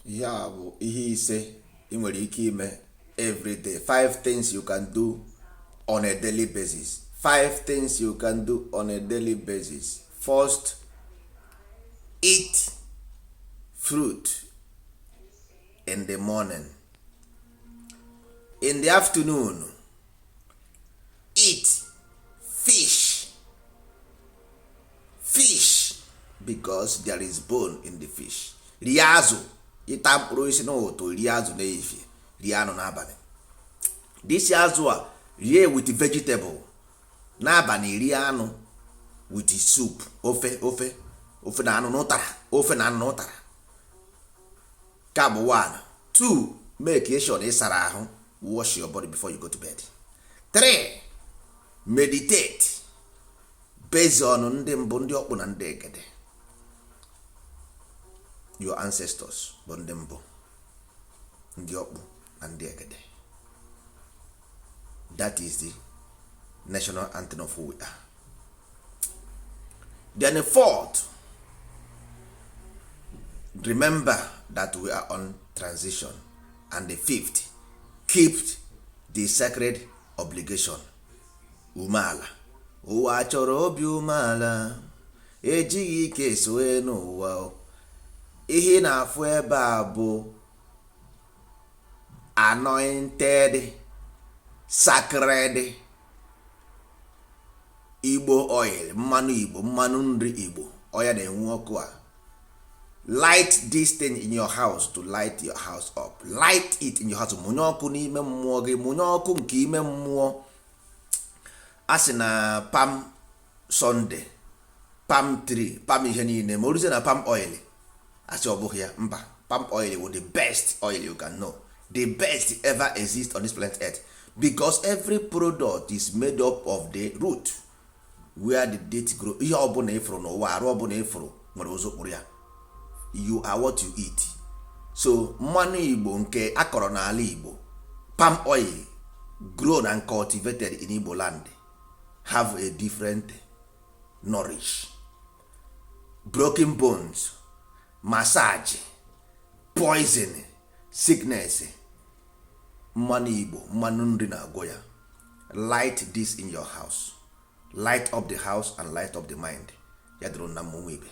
Ihe a bụ ihe 5 ị nwere ike ime every day. Five things you can do on a daily basis. Five things you can do on a daily basis. First, eat fruit in the morning. In the afternoon, eat fish. Fish, because there is bone in the fish. Rie azụ. Ịta mkpụrụ osisi n'ụtụ, rie azụ n'ehihie, rie anụ n'abalị. This azụ a, rie with vegetable. N'abalị, rie anụ with soup, ofe, ofe, ofe na anụ n'ụtara, ofe na anụ n'ụtara. Ka bụ one. Two, make sure na ị sara ahụ. Wash your body before you go to bed. Three, meditate based on ndị mbụ, ndị ọkpụ na ndị egede. Your ancestors bụ ndị mbụ, ndị ọkpụ na ndị egede. That is the national anthem of who we are. Then the fourth, remember that we are on transition. And the fifth, keep the sacred obligation. Umeala. Ụwa chọrọ obi umeala. Ejighị ike soe n'ụwa. Ihe ị na-afụ ebe a bụ anointed sacred Igbo oil, mmanụ Igbo, mmanụ nri Igbo. Ọya na-enwu ọkụ a. Light this thing in your house to light your house up. Light it in your house. Mụnye ọkụ n'ime mmụọ gị, mụnye ọkụ nke ime mmụọ. A sị na Palm Sunday, palm tree, palm ihe niile, ma o ruzie na palm oil, asị ọ bụghị ya. Mba, palm oil wụ the best oil you can know, the best ever exist on this planet Earth, because every product is made up of the root where the date grow. Ihe ọbụla ịfụrụ n'ụwa, arụ ọbụla ịfụrụ nwere ụzọ kpụrụ ya. You are what you eat. So mmanụ Igbo nke akọrọ n'ala Igbo, palm oil grown and cultivated in Igbo land, have a different nourish. Broken bones, massage, poison, sickness, mmanụ Igbo, mmanụ nri na-agwọ ya. Light this in your house. Light up the house and light up the mind. Ya dịrị na mmụnwa ibe.